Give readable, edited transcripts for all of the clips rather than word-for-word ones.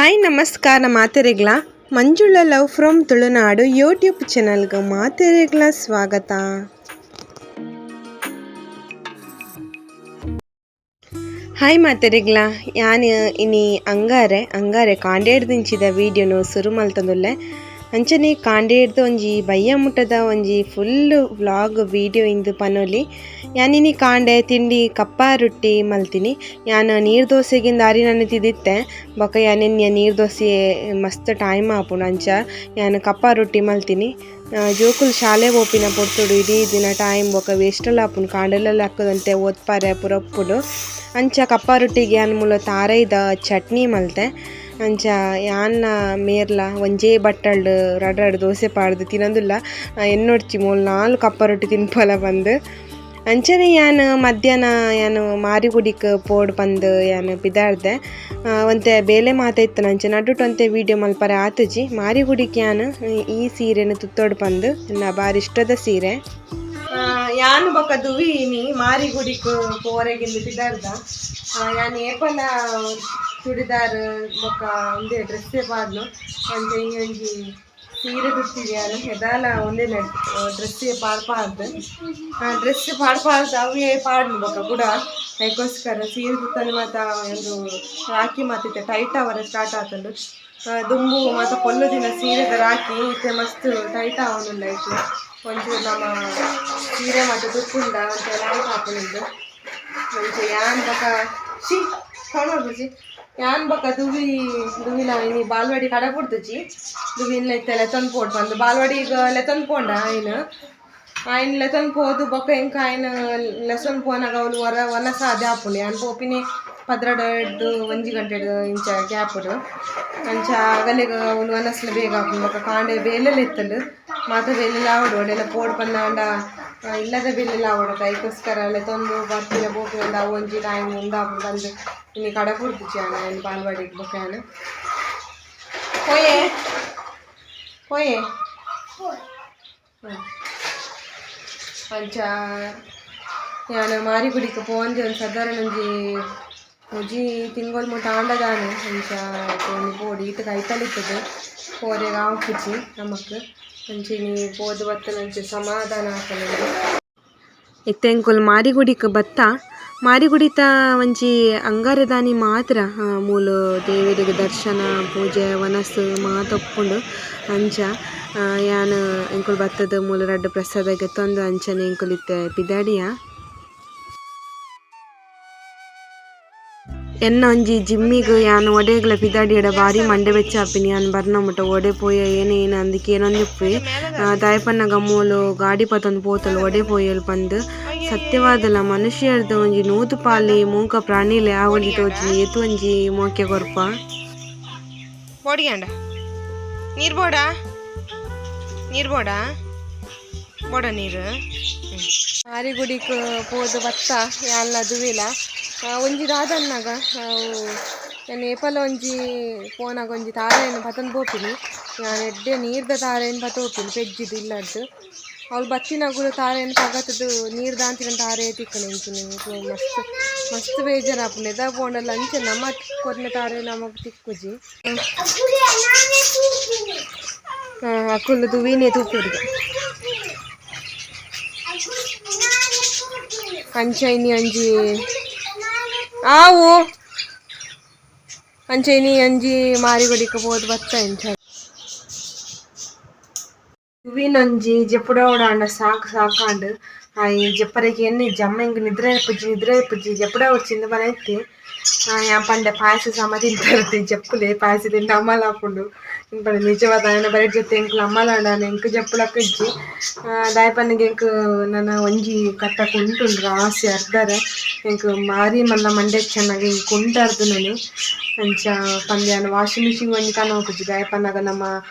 Hi ನಮಸ್ಕಾರ ಮಾತೆರೆಗ್ಲ Manjula love from Tulunadu YouTube ಚಾನಲ್ಗೆ ಮಾತೆರೆಗ್ಲ ಸ್ವಾಗತ. ಹಾಯ್ ಮಾತೆರೆಗ್ಲ, ಯಾನ್ ಇನಿ ಅಂಗಾರೆ ಅಂಗಾರೆ ಕಾಂಡೇಡ್ದಿಂಚಿದ ವೀಡಿಯೋನು ಸುರು ಮಲ್ತೊಂದುಲ್ಲೆ. ಅಂಚನೆ ಕಾಂಡೇಡ್ದ್ ಒಂಜಿ ಬಯ್ಯ ಮುಟ್ಟದ ಒಂಜಿ ಫುಲ್ ವ್ಲಾಗ್ ವೀಡಿಯೋ ಇಂದು ಪನೊಲಿ. ಯಾನ್ ಇನಿ ಕಾಂಡೆ ತಿಂಡಿ ಕಪ್ಪ ರೊಟ್ಟಿ ಮಲ್ತಿನಿ. ಯಾನ್ ನೀರು ದೋಸೆಗಿಂದ ಅರಿ ತಿದಿತ್ತೆ ಬೊಕ ಯಾನ್ ಎನ್ಯ ನೀರು ದೋಸೆ ಮಸ್ತ್ ಟೈಮ್ ಆಪುಂಡು, ಅಂಚ ಯಾನ್ ಕಪ್ಪ ರೊಟ್ಟಿ ಮಲ್ತಿನಿ. ಜೋಕುಲು ಶಾಲೆ ಪೋಪಿನ ಪೊರ್ತುಡು ಇಡೀ ದಿನ ಟೈಮ್ ಬೊಕ ವೇಸ್ಟಲ ಆಪುಂಡು, ಕಾಂಡೆಲ ಲಕ್ಕುದಂತೆ ಓದ್ಪಾರೆ ಪೂರ ಉಪ್ಪುಂಡು. ಅಂಚ ಕಪ್ಪ ರೊಟ್ಟಿಗೆ ಯಾನ್ ಮೂಲ ತಾರೈದ ಚಟ್ನಿ ಮಲ್ತೆ. ಅಂಚ ಯಾನ್ನ ಮೇರ್ಲ ಒಂಜೇ ಬಟ್ಟಲ್ಡ್ ರಡ್ಡ್ ರಡ್ಡ್ ದೋಸೆ ಪಾಡ್ದು ತಿನೊಂದುಲ್ಲ, ಎನ್ನೊಡ್ಚಿ ಮೂಲು 4 ಕಪ್ಪ ರೊಟ್ಟಿ ತಿನ್ಪಲ ಪಂದ್. ಅಂಚನೆ ಯಾನ್ ಮಧ್ಯಾಹ್ನ ಯಾನ್ ಮಾರಿಗುಡಿಕ್ ಪೋಡು ಪಂದ್ ಯಾನ್ ಪಿದಾಡ್ದೆ. ಒಂತೆ ಬೇಲೆ ಮಾತ ಇತ್ತುಂಡು, ಅಂಚ ನಡುಟು ಒಂತೆ ವೀಡಿಯೋ ಮಲ್ಪರೆ ಆತುಜಿ. ಮಾರಿಗುಡಿಕ್ ಯಾನ್ ಈ ಸೀರೆನ್ ತುತ್ತೊಡು ಪಂದ್, ಎನ್ನ ಬಾರಿ ಇಷ್ಟದ ಸೀರೆ. ಯಾನ್ ಬೊಕ ದುವಿನಿ ಮಾರಿಗುಡಿಕ್ ಪೋರೆಗಿಂದು ಪಿದಾಡ್ದ. ಯಾನ್ ಏಪಲ ಚೂಡಿದಾರ್ ಬೊಕ ಉಂದೇ ಡ್ರೆಸ್ಸೇ ಪಾಡ್ನು, ಅಂಚ ಇನಿ ಒಂಜಿ ಸೀರೆ ತುತ್ತಿದಿ. ಯಾನ್ ಎದಾಲ ಒಂದೇ ಡ್ರೆಸ್ಸೇ ಪಾಡ್ಪಾರ್ದು, ಡ್ರೆಸ್ ಪಾಡ್ಪಾರ್ದು ಅವೇ ಪಾಡ್ನು ಬೊಕ ಕುಡ ಐಕೋಸ್ಕರ ಸೀರೆ ತುತ್ತನೆ ಮಾತ ಒಂದು ರಾಕಿ ಮಾತಿತ್ತೆ ಟೈಟ್ ಆವರೆ ಸ್ಟಾರ್ಟ್ ಆತುಂಡು. ದುಂಬು ಮಾತ ಪೊಲ್ಲು ದಿನ ಸೀರೆದ ರಾಕಿ ಇತ್ತೆ ಮಸ್ತ್ ಟೈಟ್ ಆವೊಂದುಲ್ಲ. ಐಕ್ ಒಂಚೂರು ನಮ್ಮ ಸೀರೆ ಮಾತ ತುತ್ತುಂಡ ಒಂತೆ ಲಾಯ್ಕ್ ಆಪುಂಡು. ಅಂಚ ಯಾನ್ ಬೊಕ she ಸೌಂಡ್ ಬುಜಿ. ಯಾನ್ ಬೊಕ ದುವಿ ದುವಿನ ಇನಿ ಬಾಲ್ವಾಡಿ ಕಡ ಪುಡ್ದುಜಿ. ದುವಿನ ಇತ್ತೆ ಲೆತೊಂದು ಪೋಡು ಪಂದ್ ಬಾಲ್ವಾಡಿಗ್ ಲೆತೊಂದು ಪೋಂಡ ಆಯ್ನ ಆಯ್ನ ಲೆತೊಂದು ಪೋದು ಬೊಕ ಎಂಕ್ ಆಯ್ನ ಲೆಸೊಂದು ಪೋನಾಗ ಅವ್ಲು ಒರ ವನಸ ಅದೇ ಆಪುಂಡು. ಯಾನ್ ಪೋಪಿನಿ 12 1 ಗಂಟೆಡ್ ಇಂಚ ಗ್ಯಾಪುಡು, ಅಂಚ ಅಗಲೆಗ್ ಅವ್ಲು ವನಸ್ಲ ಬೇಗ ಆಪುಂಡು. ಬೊಕ ಕಾಂಡೆ ಬೇಲೆಲ ಇತ್ತುಂಡು, ಮಾತ ಬೇಲೆಲ ಆವೊಡು. ಒಡೆಲ ಪೋಡು ಪಂದಾಂಡ ಇಲ್ಲದ ಬೇಲೆಲ ಆವೊಡು. ಐಕೋಸ್ಕರ ಲೆತೊಂದು ಬರ್ಪಿನ ಪೋಪಿನ ಅವು ಒಂಜಿ ಟೈಮ್ ಉಂದಾಪುಂಡು ಪಂದ್ ಇನಿ ಕಡ ಪುಡ್ದುಜಿ ಯಾನ್ ಆಯ್ನ ಬಾಲ್ವಾಡಿಗ್. ಬೊಕ ಯಾನ್ ಪೋಯೆ ಪೋಯೆ. ಅಂಚ ಯಾನ್ ಮಾರಿಗುಡಿಕ್ ಪೋಂದೆ ಒಂಜಿ ಸಾಧಾರಣ ಒಂಜಿ ಒಂಜಿ ತಿಂಗೊಲು ಮುಟ್ಟ ಆಂಡದಾನೆ. ಅಂಚ ಇನಿ ಪೋಡು, ಈತ್ ಕೈತಲ್ ಇತ್ತುದು, ಪೋರೆಗ್ ಆಪುಜಿ ನಮಕ್. ಅಂಚ ಇನಿ ಪೋದು ಬತ್ತುಂಡ ಅಂಚ ಸಮಾಧಾನ ಆಪುಂಡು. ಇತ್ತೆ ಎಂಕುಲು ಮಾರಿಗುಡಿಕ್ ಬತ್ತ. ಮಾರಿಗುಡಿತ ಒಂಜಿ ಅಂಗಾರೆದಾನಿ ಮಾತ್ರ ಮೂಲು ದೇವೆರೆಗ್ ದರ್ಶನ ಪೂಜೆ ವನಸ್ ಮಾತ ಉಪ್ಪುಂಡು. ಅಂಚ ಯಾನ್ ಎಂಕುಲು ಬತ್ತುದು ಮೂಲು ರಡ್ಡ್ ಪ್ರಸಾದ ಗೆತೊಂದು ಅಂಚನೆ ಎಂಕುಲು ಇತ್ತೆ ಪಿದಾಡಿಯ. ಎನ್ನ ಒಂಜಿ ಜಿಮ್ಮಿಗ್ ಯಾನ್ ಒಡೆಗ್ಲ ಪಿದಾಡಿಯಡ ಬಾರಿ ಮಂಡೆ ಬೆಚ್ಚ ಆಪಿನಿ. ಯಾನ್ ಬರ್ನ ಮುಟ್ಟ ಒಡೆ ಪೋಯ ಏನ ಏನ ಅಂದ್ ಕೇನೊಂದಿಪ್ಪುವೆ. ದಾಯೆ ಪನ್ನಗ ಮೂಲು ಗಾಡಿ ಪತೊಂದು ಪೋತಲ್ ಒಡೆ ಪೋಯಲ್ ಪಂದ್. ಸತ್ಯವಾದಲ ಮನುಷ್ಯರ್ದ ಒಂಜಿ ನೂದು ಪಾಲಿ ಮೂಕ ಪ್ರಾಣಿಲೆ ಆ ಒಂಜಿ ತೋಜುನಿ ಏತ್ ಒಂಜಿ ಮೋಕೆ ಕೊರ್ಪ. ಬೋಡಿಯಾಂಡ ನೀರು ಬೋಡ, ನೀರು ಬೋಡ, ಬೋಡ ನೀರು. ಮಾರಿಗುಡಿಕ್ ಪೋದು ಬತ್ತ ಯಾನ್ಲ ದುವಿಲ. ಒಂಜಿ ದಾದನ್ನಾಗ ಯಾನ್ ಏಪಲ ಒಂಜಿ ಪೋನಾಗ ಒಂಜಿ ತಾರೆನ್ ಪತೊಂದು ಪೋಪಿನಿ. ಯಾನ್ ಎಡ್ಡೆ ನೀರ್ದ ತಾರೆನ್ ಪತೋಪಿನಿ ಪೆಜ್ಜಿದ್ ಇಲ್ಲಡ್ದ್. ಅವ್ಲು ಬತ್ತಿನಗುಲು ತಾರೆನ್ ಪಗತುದು ನೀರ್ ದಾಂತಿನ ತಾರೆ ತಿಕ್ಕುಂಡು ಎಂಚಿನ ಮಸ್ತ್ ಮಸ್ತ್ ಬೇಜಾರಾಪುಂಡು. ಎದ ಪೋಂಡಲ ಅಂಚ ನಮ ಕೊರ್ನ ತಾರೆ ನಮಕ್ ತಿಕ್ಕುಜಿ. ಅಕುಲು ದುವಿನೆ ತೂಪೆರ್ಗೆ. ಅಂಚ ಇನಿ ಒಂಜಿ ಆವು ಅಂಚ ಇನಿ ಒಂಜಿ ಮಾರಿಗುಡಿಕ್ ಪೋದು ಬತ್ತ. ಇಂಚ ದುವಿನೊಂಜಿ ಜೆಪ್ಪುಡಾವೊಡಾಂಡ ಸಾಕು ಸಾಕಾಂಡ್. ಆಯೆ ಜೆಪ್ಪರೆಗ್ ಎನ್ನೆ ಜಮ್ಮ ಎಂಕ್ ನಿದ್ರೆ ಆಪುಜಿ, ನಿದ್ರೆ ಆಪುಜಿ, ಜೆಪ್ಪುಡಾವೊಡ್ಚಿ ಇಂದ್ ಪನೈತೆ. ಯಾನ್ ಪಂಡೆ ಪಾಯಸ ಸಮ ತಿಂತರ್ತಿ ಜೆಪ್ಪುಲೆ, ಪಾಯಸ ತಿಂಡ ಅಮಲ್ ಆಪುಂಡು ಪಂಡೆ. ನಿಜವಾದ ಆಯನ ಬರೆಟ್ ಜೊತೆ ಎಂಕ್ಲ ಅಮ್ಮಲಾಂಡ ಎಂಕ್ ಜೆಪ್ಪುಡಕ್ಕ ಇಜ್ಜಿ. ದಾಯೆ ಪನ್ನಗ ಎಂಕ್ ನನ ಒಂಜಿ ಕಟ್ಟ ಕುಂಟುಂಡು ರಾಸಿ ಅರ್ಧರೆ, ಎಂಕ್ ಬಾರಿ ಮಲ್ಲ ಮಂಡೆ ಚೆನ್ನಾಗಿ ಎಂಕ್ ಕುಂಟರ್ದುನನೆ. ಅಂಚ ಪಂದೆ ಯಾನ್ ವಾಷಿಂಗ್ ಮಿಷಿನ್ ಒಂಜಿ ಕನೋಪುಜಿ. ದಾಯೆ ಪನ್ನಗ ನಮ್ಮ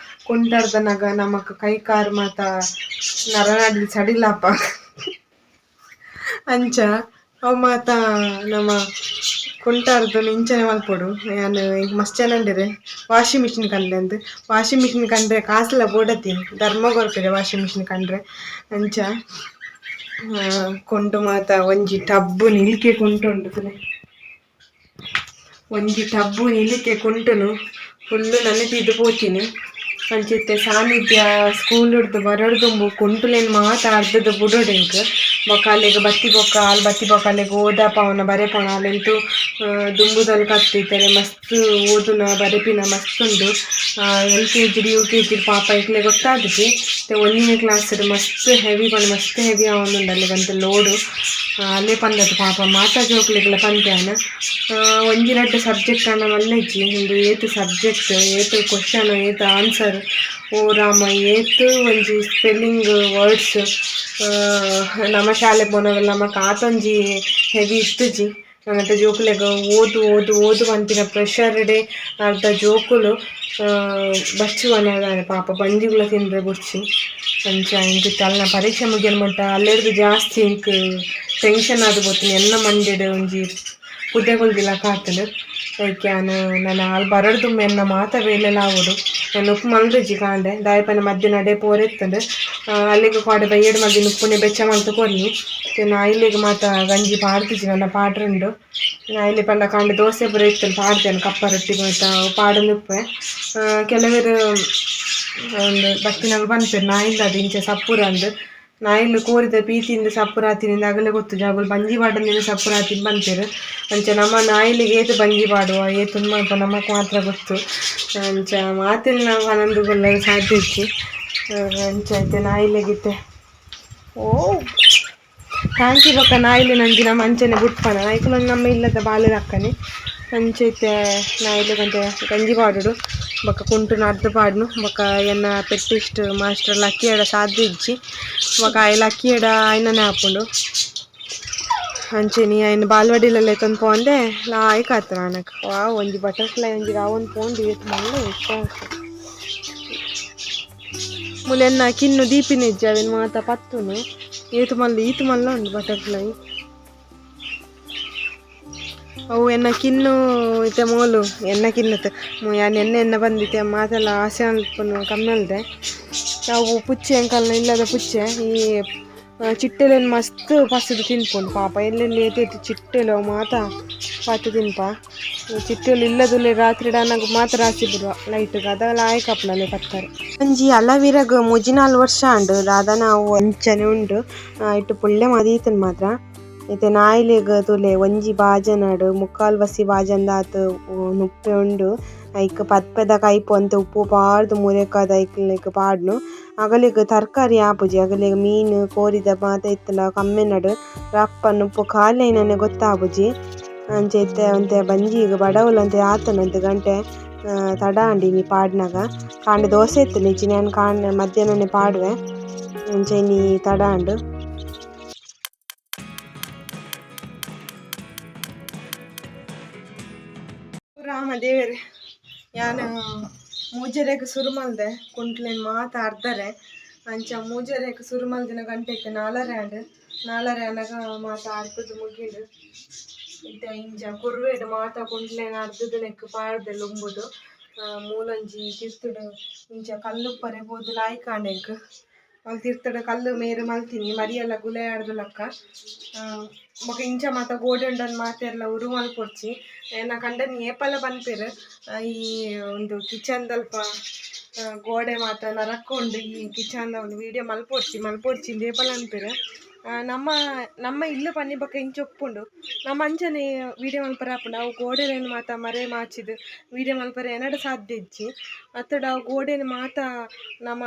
ಕುಂಟರ್ದನಗ ನಮಕ್ ಕೈ ಕಾರ್ ಮಾತ ನರನಾಡಿಲ್ ಸಡಿಲಾಪ. ಅಂಚ ಅವು ಮಾತ ನಮ ಕುಂಟಾರ್ದು ಇಂಚನೆ ಮಲ್ಪೊಡು. ಯಾನ್ ಎಂಕ್ ಮಸ್ತ್ ಜನ ಉಂಡೆರ್ ವಾಷಿಂಗ್ ಮಿಷಿನ್ ಕಂಡ್ರೆ ಅಂದ್. ವಾಷಿಂಗ್ ಮಿಷಿನ್ ಕಂಡ್ರೆ ಕಾಸುಲ ಬೋಡತ್ತೀನಿ, ಧರ್ಮ ಕೊರ್ಪೆರೆ ವಾಷಿಂಗ್ ಮಿಷಿನ್ ಕಂಡ್ರೆ. ಅಂಚ ಕೊಂಡು ಮಾತ ಒಂಜಿ ಟಬ್ಬು ನಿಲ್ಕೆ ಕುಂಟು ಉಂಡು, ಒಂಜಿ ಟಬ್ಬು ನಿಲಿಕೆ ಕುಂಟುನು ಫುಲ್ಲು ನನೆತಿದ್ದು ಪೋತೀನಿ. ಅಂಚಿತ್ತೆ ಸಾನ್ನಿಧ್ಯ ಸ್ಕೂಲ್ ಹಿಡ್ದು ಬರೋಡ್ದುಂಬು ಕುಂಟುಲೇನು ಮಾತ ಅರ್ಧದ ಬುಡೋಡು ಎಂಕ್ ಬೊಕ್ಕ ಅಲ್ಲಿಗೆ ಬತ್ತಿ ಬೊಕ್ಕ ಅಲ್ಲಿ ಬತ್ತಿ ಬೊಕ್ಕ ಅಲ್ಲಿಗೆ ಓದ ಪವನ ಬರೆಪವನ ಅಲ್ಲೆಂತೂ ದುಂಬುದಲ್ಲಿ ಕತ್ತಿತ್ತಲೆ ಮಸ್ತ್ ಓದುನ ಬರೆಪಿನ ಮಸ್ತ್ ಉಂಡು. L K G U K G ಪಾಪ ಇಕ್ಲೆ ಗೊತ್ತಾದಿಜಿ. ಒಂದನೇ ಕ್ಲಾಸ್ ಮಸ್ತ್ ಹೆವಿ ಪಂಡ ಮಸ್ತ್ ಹೆವಿ ಆವೊಂದುಂಡು ಅಲ್ಲಿಗಂತ ಲೋಡು ಅಲ್ಲೇ ಪಂದದ್ದು ಪಾಪ ಮಾತಾ ಜೋಕ್ಲೆಗ್ಲ ಪಂತೆ ಒಂಜಿ ರಡ್ಡ್ ಸಬ್ಜೆಕ್ಟ್ ಅನ್ನ ಮಲ್ಲೆಜ್ಜಿ ಉಂದು ಏತ್ ಸಬ್ಜೆಕ್ಟ್ ಏತ್ ಕ್ವಶನ್ ಏತ್ ಆನ್ಸರ್ ಓ ರಾಮ ಏತ್ ಒಂಜಿ ಸ್ಪೆಲ್ಲಿಂಗ್ ವರ್ಡ್ಸ್. ನಮ್ಮ ಶಾಲೆ ಪೋನಗಲ ನಮಕ್ ಆತೊಂಜಿ ಹೆವಿ ಇತ್ತುಜಿ. ನನ್ನತ ಜೋಕುಲೆಗ್ ಓದು ಓದು ಓದು ಪನ್ಪಿನ ಪ್ರೆಷರ್ ಡೇ ಅರ್ಧ ಜೋಕುಲು ಬಚ್ಚುವನ ಪಾಪ ಬಂಜಿಗುಲ ತಿಂದ್ರೆ ಬುಡ್ಚಿ. ಅಂಚ ಎಂಕ್ ಅಲ್ನ ಪರೀಕ್ಷೆ ಮುಗಿಯನ್ ಮಟ್ಟ ಅಲ್ಲೆರ್ದು ಜಾಸ್ತಿ ಎಂಕ್ ಟೆನ್ಷನ್ ಆದ್ ಪೋತೀನಿ. ಎನ್ನ ಮಂಡೆಡ್ ಒಂಜಿ ಪುದೆಗೊಲ್ದಿಲಕ ಆತುಂಡು. ಐಕ್ ಯಾನ್ ನನ ಅಲ್ ಬರೊಡ್ದುಂಬು ಎನ್ನ ಮಾತ ಬೇಲೆಲ ಆವೊಡು. ಯಾನ್ ಉಪ್ಪು ಮಲ್ದಿಜಿ ಕಾಂಡೆ ದಾಯೆ ಪಂಡ ಮಧ್ಯಾಹ್ನ ಅಡೆ ಪೋರೆತ್ತುಂಡು. ಅಲ್ಲಿಗೆ ಕೋಡೆ ಬಯ್ಯಡ್ ಮಲ್ದಿನ ಉಪ್ಪುನೆ ಬೆಚ್ಚ ಮಲ್ತ್ ಕೊರ್ನಿ. ನಾಯಿಲೆಗ್ ಮಾತ ಗಂಜಿ ಪಾಡ್ದಿಜಿ ನನ್ನ ಪಾಡ್ರುಂಡು. ನಾಯಿಲೆ ಪಂಡ ಕಾಂಡೆ ದೋಸೆ ಪೂರ ಇತ್ತುಂಡು ಪಾಡ್ದೇನು ಕಪ್ಪ ರೊಟ್ಟಿ ಮಾತ ಪಾಡೊಂದು ಉಪ್ಪೆ. ಕೆಲವೆರ್ ಒಂದು ಬತ್ತಿನಗ ಪನ್ಪೆರ್ ನಾಯಿಲ್ದ ಅದು ಇಂಚ ಸಪ್ಪುರ ಅಂದ್. ನಾಯಿಲು ಕೋರಿದ ಪೀತಿಂದ ಸಪ್ಪುರ ಆತಿನಿಂದ ಅಗಲೆ ಗೊತ್ತು ಜಾಗುಲು ಬಂಜಿ ಪಾಡಂದಿನ ಸಪ್ಪುರ ಆತಿನ ಪನ್ಪೆರ್. ಅಂಚ ನಮ್ಮ ನಾಯಿಲಿಗೆ ಏತ್ ಬಂಜಿ ಪಾಡುವ ಏತ್ ಉಂದು ನಮಕ್ ಮಾತ್ರ ಗೊತ್ತು. ಅಂಚ ಮಾತೆಲ್ಲ ನಾವು ಪನೊಂದು ಕುಲ್ಲರೆ ಸಾಧ್ಯ ಇಜ್ಜಿ. ಅಂಚ ಇತ್ತೆ ನಾಯಿಲೆಗಿತ್ತೆ ಓ thank you ಬೊಕ್ಕ ನಾಯಿಲು ನಂಜಿ ನಮ್ಮ ಅಂಚನೆ ಬುಟ್ಪನ ಐಕುಲು ನಮ್ಮ ಇಲ್ಲದ ಬಾಲೆದ ಅಕ್ಕನೆ. ಅಂಚ ಇತ್ತೆ ನಾಯಿಲು ಒಂತೆ ಗಂಜಿ ಪಾಡೊಡು ಬೊಕ್ಕ ಕುಂಟು ನಡ್ದು ಪಾಡ್ನು. ಬೊಕ್ಕ ಎನ್ನ ಪೆಟ್ಟಿಸ್ಟ್ ಮಾಸ್ಟರ್ ಲಕ್ಕಿಯಡ ಸಾಧ್ಯ ಇಜ್ಜಿ. ಬೊಕ್ಕ ಆಯೆ ಲಕ್ಕಿಯಡ ಆಯ್ನನೆ ಆಪುಂಡು. ಅಂಚೆನೆ ಐನ್ ಬಾಲ್ವಾಡಿಲೆಲ್ಲ ಎತ್ತೊಂದು ಪೋಂದೆ ಲಾಯ್ಕ್ ಆತು ಆನಕ್. ವಾವ್ ಒಂಜಿ ಬಟರ್ಫ್ಲೈ ಒಂಜಿ ರಾವೊಂದು ಪೋಂಡು ಏತ್ ಮಲ್ಲೆ ಮೂಲು ಎನ್ನ ಕಿನ್ನು ದೀಪಿನ ಇಜ್ಜಿ ಅವೆನ್ ಮಾತ ಪತ್ತುನು. ಏತ್ ಮಲ್ಲ ಈತ್ ಮಲ್ಲ ಉಂಡು ಬಟರ್ಫ್ಲೈ. ಅವು ಎನ್ನ ಕಿನ್ನು ಇತ್ತೆ ಮೋಲು ಎನ್ನ ಕಿನ್ನತ್ ಯಾನ್ ಎಣ್ಣೆ ಎನ್ನ ಬಂದಿತ್ತೆ ಮಾತೆಲ್ಲ ಆಸೆ ಅನ್ಪುನು ಕಮ್ಮಿ ಅಲ್ದೆ. ಅವು ಪುಚ್ಚೆ ಎಂಕಲ್ನ ಇಲ್ಲದ ಪುಚ್ಚೆ ಈ ಚಿಟ್ಟೆಲೆನ್ ಮಸ್ತ್ ಪಸ್ದ್ ತಿನ್ಪುಂಡು ಪಾಪ ಎಲ್ಲೆಲ್ಲಿ ಏತ್ ಏತ್ ಚಿಟ್ಟೆಲು ಅವು ಮಾತ ಪತ್ತ್ ತಿನ್ಪ. ಚಿಟ್ಟೆಲು ಇಲ್ಲದುಲ್ಲೆ ರಾತ್ರಿ ಡಾನಗ ಮಾತ ರಾಸಿ ಬುಡುವ ಲೈಟ್ ಅದ ಲಾಯ್ಕ್ ಆಪುಂಡು ಪತ್ತರೆ. ಒಂಜಿ ಅಲವೀರಗ್ ಮೂಜಿ ನಾಲ್ ವರ್ಷ ಆಂಡ್ ದಾದನ ಅವು ಅಂಚನೆ ಉಂಡು. ಇಟ್ಟು ಪುಳ್ಳೆ ಮದೀತುಂಡು ಮಾತ್ರ. ಇತ್ತೆ ನಾಯಿಲೆಗ್ ತೂಲೆ ಒಂಜಿ ಬಾಜನಡ್ ಮುಕ್ಕಾಲ್ ವಸಿ ಬಾಜನದಾತ್ ನುಪ್ಪೆ ಉಂಡು. ಐಕ್ ಪದ್ಪೆದ ಕೈಪು ಒಂತೆ ಉಪ್ಪು ಪಾಡ್ದ್ ಮುರೆಕಾದ್ ಐಕ್ಲೆಗ್ ಪಾಡ್ನು. ಅಗಲೆಗ್ ತರಕಾರಿ ಆಪುಜಿ ಅಗಲೆಗ್ ಮೀನ್ ಕೋರಿದ ಮಾತ ಇತ್ತ್ಂಡ ಕಮ್ಮೆನಡ್ ರಪ್ಪ ನುಪ್ಪು ಖಾಲಿ ಆಯಿನನೆ ಗೊತ್ತಾಪುಜಿ. ಅಂಚ ಇತ್ತೆ ಒಂತೆ ಬಂಜಿಗ್ ಬಡವುಲ ಒಂತೆ ಆತುಂಡು ಒಂತೆ ಗಂಟೆ ತಡ ಆಂಡ್ ಇನಿ ಪಾಡ್ನಗ. ಕಾಂಡೆ ದೋಸೆ ಇತ್ತುಂಡು ಇಜ್ಜಿಂಡ ಯಾನ್ ಕಾಂಡೆ ಮಧ್ಯಾಹ್ನನೆ ಪಾಡುವೆ. ಅಂಚ ಇನಿ ತಡ ಆಂಡ್. ರಾಮ ದೇವೆರೆ ಯಾನ್ ಮೂಜರೆಗ್ ಸುರು ಮಲ್ದೆ ಕುಂಟ್ಲೆನ್ ಮಾತ ಅರ್ಧರೆ. ಅಂಚ ಮೂಜರೆಗ್ ಸುರು ಮಲ್ದಿನ ಗಂಟೆ ಇತ್ತೆ ನಾಲರೆ ಆಂಡ್. ನಾಲರೆ ಆನಗ ಮಾತ ಅರ್ಧದ ಮುಗಿಂಡು. ಇತ್ತೆ ಇಂಚ ಕುರ್ವೆಡ್ ಮಾತ ಕುಂಟ್ಲೆನ್ ಅರ್ಧದ ನೆಕ್ ಪಾಡ್ದೆ ಲುಂಬುದು. ಮೂಲೊಂಜಿ ತಿರ್ತುಡು ಇಂಚ ಕಲ್ಲುಪ್ಪರೆ ಪೋದು ಲಾಯ್ಕ್ ಆಂಡ್ ಎಂಕ್. ಅಲ್ ತಿರ್ತುಡು ಕಲ್ಲು ಮೇರ್ ಮಲ್ತಿನಿ ಮರಿಯಲ ಗುಲೆ ಆಡ್ದು ಲಕ್ಕ. ಬೊಕ ಇಂಚ ಮಾತ ಗೋಡೆ ಉಂಡನ್ ಮಾತೆರ್ಲ ಉರು ಮಲ್ಪೊಡ್ಚಿ. ಎನ್ನ ಕಂಡನಿ ಏಪಲ ಪನ್ಪೆರ್ ಈ ಉಂದು ಕಿಚನ್ ದಲ್ಪ ಗೋಡೆ ಮಾತ ನರಕ ಉಂಡು ಈ ಕಿಚನ್ ದ ವೀಡಿಯೋ ಮಲ್ಪೊಡ್ಚಿ ಮಲ್ಪೊಡ್ಚಿ ಇಂದ್ ಏಪಲ ಪನ್ಪೆರ್. ನಮ್ಮ ನಮ್ಮ ಇಲ್ಲ್ ಪನ್ನಿ ಬೊಕ ಇಂಚ ಉಪ್ಪುಂಡು. ನಮ ಅಂಚನೆ ವೀಡಿಯೋ ಮಲ್ಪರೆ ಆಪುಂಡು. ಅವು ಗೋಡೆಲೆನ್ ಮಾತ ಮರೆ ಮಾಚಿದ್ ವೀಡಿಯೋ ಮಲ್ಪರೆ ಎನಡ ಸಾಧ್ಯ ಇಜ್ಜಿ. ಅತ್ತಡ ಅವು ಗೋಡೆನ್ ಮಾತ ನಮ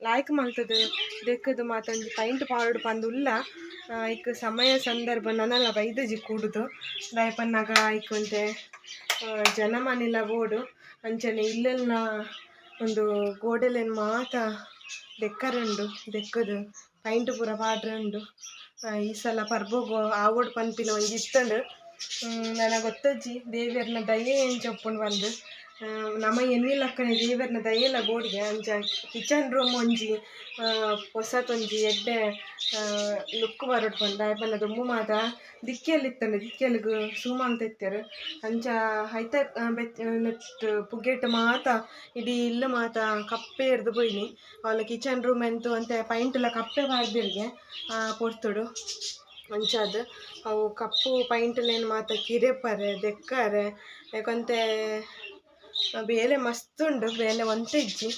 ಲಾಯ್ಕ್ ಮಲ್ತುದು ದೆಕ್ಕುದು ಮಾತ ಒಂಜಿ ಪೈಂಟ್ ಪಾಡೊಡು ಪಂದ್ ಉಲ್ಲ. ಐಕ್ ಸಮಯ ಸಂದರ್ಭ ನನಲ ಬೈದುಜಿ ಕೂಡುದು. ದಾಯೆ ಪನ್ನಗ ಐಕ್ ಒಂತೆ ಜನಮಾನಿಲ ಬೋಡು. ಅಂಚನೆ ಇಲ್ಲೆಲ್ನ ಉಂದು ಗೋಡೆಲೆನ್ ಮಾತ ದೆಕ್ಕರೆ ಉಂಡು. ದೆಕ್ಕುದು ಪೈಂಟ್ ಪೂರ ಪಾಡ್ರೆ ಉಂಡು. ಈ ಸಲ ಪರ್ಬೊಗು ಆವೊಡು ಪನ್ಪಿನ ಒಂಜಿ ಇತ್ತುಂಡು. ನನ ಗೊತ್ತುಜ್ಜಿ ದೇವೆರ್ನ ದಯೆ ಎಂಚ ಉಪ್ಪುಂಡು ಪಂದ್. ನಮ ಎನ್ನಿಲಕ್ಕನೆ ದೇವೆರ್ನ ದಯೆಲ ಬೋಡಿಗೆ. ಅಂಚ ಕಿಚನ್ ರೂಮ್ ಒಂಜಿ ಪೊಸತೊಂಜಿ ಎಡ್ಡೆ ಲುಕ್ ಬರೊಡು ಪಂದ್. ದಾಯೆ ಪಂಡ ದುಂಬು ಮಾತ ದಿಕ್ಕೆಲ್ ಇತ್ತುಂಡು. ದಿಕ್ಕೆಲ್ಗ್ ಸೂ ಮಂತ್ ಇತ್ತೆರ್. ಅಂಚ ಐತ ನೆಟ್ಟ್ ಪುಗೆಟ್ ಮಾತ ಇಡೀ ಇಲ್ಲ್ ಮಾತ ಕಪ್ಪೆ ಏರ್ದ್ ಪೋಯಿನಿ. ಅವ್ಲ ಕಿಚನ್ ರೂಮ್ ಎಂತ ಒಂತೆ ಪೈಂಟ್ ಲ ಕಪ್ಪೆ ಪಾಡ್ದೆರ್ಗೆ ಪೊರ್ತುಡು. ಅಂಚಾದ್ ಅವು ಕಪ್ಪು ಪೈಂಟ್ ಲೆನ್ ಮಾತ ಕಿರೆಪರೆ ದೆಕ್ಕರೆ ಯಾಕೊಂತೆ ಬೇಲೆ ಮಸ್ತ್ ಉಂಡು ಬೇಲೆ ಒಂತೆ ಇಜ್ಜಿ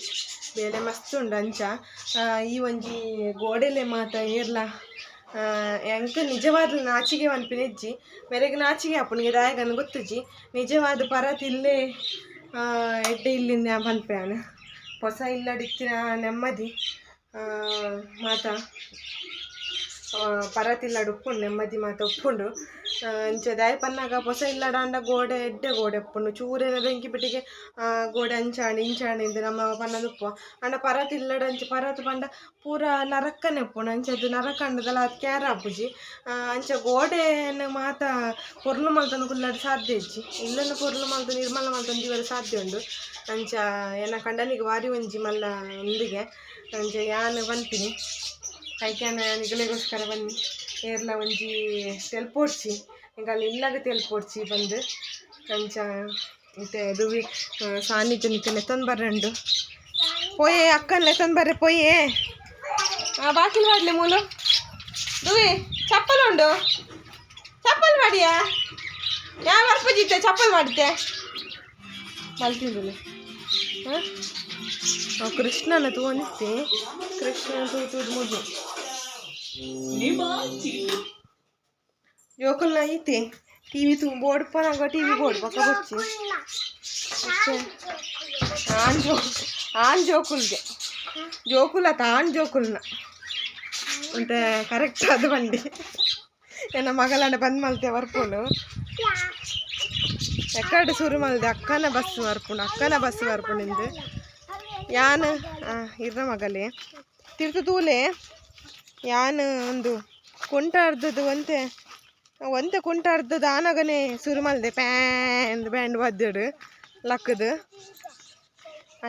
ಬೇಲೆ ಮಸ್ತ್ ಉಂಡು ಅಂಚ ಈ ಒಂಜಿ ಗೋಡೆಲೆ ಮಾತ ಏರ್ಲ ಎಂಕ್ ನಿಜವಾದ ನಾಚಿಗೆ ಪನ್ಪಿನ ಇಜ್ಜಿ ಮೇರೆಗ್ ನಾಚಿಗೆ ಆಪುನಿಗೆ ದಾಯೆಗಂದ್ ಗೊತ್ತುಜ್ಜಿ ನಿಜವಾದ ಪರತ್ ಇಲ್ಲೇ ಎಡ್ಡೆ ಇಲ್ಲಿಂದ ಪನ್ಪೆ ಯಾನ್ ಪೊಸ ಇಲ್ಲಡಿತ್ತಿನ ನೆಮ್ಮದಿ ಮಾತ ಪರತ್ ಇಲ್ಲಡ್ ಉಪ್ಪುಂಡು ನೆಮ್ಮದಿ ಮಾತ ಉಪ್ಪುಂಡು ಅಂಚ ದಾಯೆ ಪನ್ನಗ ಪೊಸ ಇಲ್ಲಡಾಂಡ ಗೋಡೆ ಎಡ್ಡೆ ಗೋಡೆ ಉಪ್ಪುಂಡು ಚೂರೇನ ಬೆಂಕಿ ಪೆಟ್ಟಿಗೆ ಗೋಡೆ ಅಂಚಾಂಡ್ ಇಂಚಾಂಡ್ ಇಂದ್ ನಮ್ಮ ಪನ್ನೊಂದು ಉಪ್ಪುವ ಆಂಡ ಪರತ್ ಇಲ್ಲಡ್ ಅಂಚ ಪರತ್ ಪಂಡ ಪೂರ ನರಕ್ಕನೆ ಉಪ್ಪುಂಡು ಅಂಚ ಅದು ನರಕಂಡದಲ ಅದು ಕ್ಯಾರ ಆಪುಜಿ ಅಂಚ ಗೋಡೆನ್ ಮಾತ ಪೊರ್ಲು ಮಲ್ತೊಂದು ಕುಲ್ಲಡ್ ಸಾಧ್ಯ ಇಜ್ಜಿ ಇಲ್ಲನ ಪೊರ್ಲು ಮಲ್ತೊಂದು ನಿರ್ಮಲ ಮಲ್ತೊಂದು ದೀವರೆ ಸಾಧ್ಯ ಉಂಡು ಅಂಚ ಎನ್ನ ಕಂಡನಿಗೆ ವಾರಿ ಒಂಜಿ ಮಲ್ಲ ಉಂದಿಗೆ ಅಂಚ ಯಾನ್ ಪನ್ಪಿನಿ ಐಕ್ಯಾನ ನಿಗಲೆಗೋಸ್ಕರ ಬನ್ನಿ ಏರ್ಲ ಒಂಜಿ ತೆಲ್ಪೊಡ್ಚಿ ಎಂಕಲ್ ಇಲ್ಲಗ್ ತೆಲ್ಪೊಡ್ಚಿ ಬಂದು ಅಂಚ ಇತ್ತೆ ದುವಿ ಸಾನ್ನಿಧ್ಯ ನಿಕ್ಕೆ ಲೆತ್ತೊಂದು ಬರ್ರಂಡು ಪೋಯೆ ಅಕ್ಕನ್ ಲೆತ್ತೊಂದು ಬರ್ರೆ ಪೋಯೆ ಬಾಕಿಲ್ ವಾಡ್ಲೆ ಮೂಲು ದುವಿ ಚಪ್ಪಲ್ ಉಂಡು ಚಪ್ಪಲ್ ಮಾಡಿಯಾ ಯಾವ ಬರ್ಪುಜಿತ್ತೆ ಚಪ್ಪಲ್ ಮಾಡಿದ್ದೆ ಮಲ್ತಿಂದುಲೆ ಹಾಂ ಕೃಷ್ಣನ ತೂವೊಂದಿತ್ತೆ ಕೃಷ್ಣನ ತೂ ತೂದು ಮುಗಿ ಜೋಕುಲ್ನ ಐತೆ ಟಿವಿ ತೂ ಬೋರ್ಡ್ ಪನಾಗ ಟಿವಿ ಬೋರ್ಡ್ ಪಕ್ಕ ಬೊಚ್ಚಿ ಆನ್ ಜೋ ಆನ್ ಜೋಕುಲ್ಗೆ ಜೋಕುಲ ಆನ್ ಜೋಕುಲ್ನ ಅಂತೆ ಕರೆಕ್ಟ್ ಅದು ಬಂಡಿ ಎನ್ನ ಮಗಳನ್ನ ಬಂದ್ ಮಲ್ತೆ ಬರ್ಪುಂಡು ಎಕ್ಕಡೆ ಸುರು ಮಲ್ದೆ ಅಕ್ಕನ ಬಸ್ ಬರ್ಪುಂಡು ಅಕ್ಕನ ಬಸ್ ಬರ್ಪುಂಡು ಇಂದು ಯಾನ್ ಇರ್ನ ಮಗಲೇ ತಿರ್ತು ತೂಲೆ ಯಾನ್ ಒಂದು ಕುಂಟಾರ್ದದ್ದು ಒಂತೆ ಒಂತೆ ಕುಂಟಾರ್ದದ್ದು ಆನಗನೆ ಸುರು ಮಲ್ದೆ ಪ್ಯಾಂದ್ ಬ್ಯಾಂಡ್ ವಾದ್ಯಡು ಲಕ್ಕದು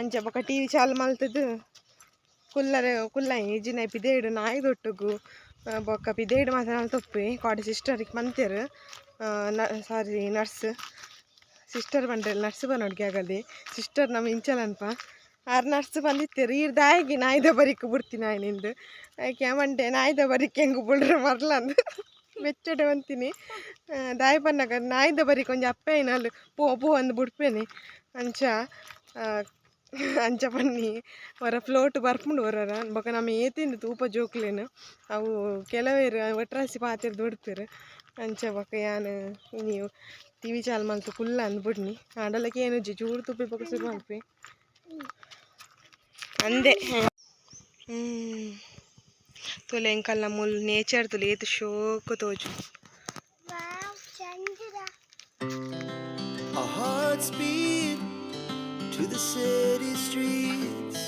ಅಂಚ ಬೊಕ ಟಿವಿ ಚಾಲು ಮಲ್ತದು ಕುಲ್ಲರೆ ಕುಲ್ಲಾಯಿ ಇಜ್ಜಿನ ಪಿದೇಡು ನಾಯಿ ದೊಟ್ಟುಗು ಬೊಕ್ಕ ಪಿದೇಡು ಮಾತ ತೊಪ್ಪೆ ಕಾಡಿ ಸಿಸ್ಟರಿಗೆ ಪಂತೆರ್ ಸಾರಿ ನರ್ಸ್ ಸಿಸ್ಟರ್ ಪಂಡ್ರೆ ನರ್ಸ್ ಪನೊಡ್ಗೆ ಆಗಲಿ ಸಿಸ್ಟರ್ ನಮ್ಮ ಇಂಚಲನ್ಪ ಆರ್ ನರ್ಸ್ ಬಂದಿತ್ತೆರ್ ಈರ್ ದಾಯೆಗ್ ನಾಯಿದ ಬರಿಕ್ ಬುಡ್ತಿ ನಾಯಿನಿಂದು ಐಕೆ ಮಂಡೆ ನಾಯಿದ ಬರಿಕ್ ಎಂಕ್ ಬುಡ್ರೆ ಮರ್ಲಂದು ಬೆಚ್ಚಡೆ ಪಂತಿನಿ ದಾಯೆ ಪನ್ನಗ ನಾಯಿದ ಬರಿಕ್ ಒಂಜಿ ಅಪ್ಪೆ ಆಯಿನಾಲ್ ಪೋ ಪೋ ಅಂದ್ ಬುಡ್ಪೇನೆ ಅಂಚ ಅಂಚ ಪನ್ನಿ ಒರ ಫ್ಲೋಟ್ ಬರ್ಪುಂಡು ಒರರ ಬೊಕ ನಮ ಏತಿಂದು ತೂಪ ಜೋಕ್ಲೆನ್ ಅವು ಕೆಲವೆರ್ ಒಟ್ರಾಸಿ ಪಾತೆರ್ದ್ ಬುಡ್ಪೆರ್ ಅಂಚ ಬೊಕ ಯಾನ್ ಇನಿ ಟಿವಿ ಚಾಲು ಮಲ್ತ್ ಕುಲ್ಲ ಅಂದ್ ಬುಡ್ನಿ ಆಂಡಲ ಕೇನುಜಿ ಚೂರು ತೂಪಿ ಬೊಕ ಸುರು ಮಲ್ಪೆ ಅಂದೆ ತೂಲೆ ಎಂಕಲ್ನ ಮೂಲು ನೇಚರ್ ತೂಲೆ ಏತ್ ಶೋಕು ತೋಜು. Our hearts beat to the city streets.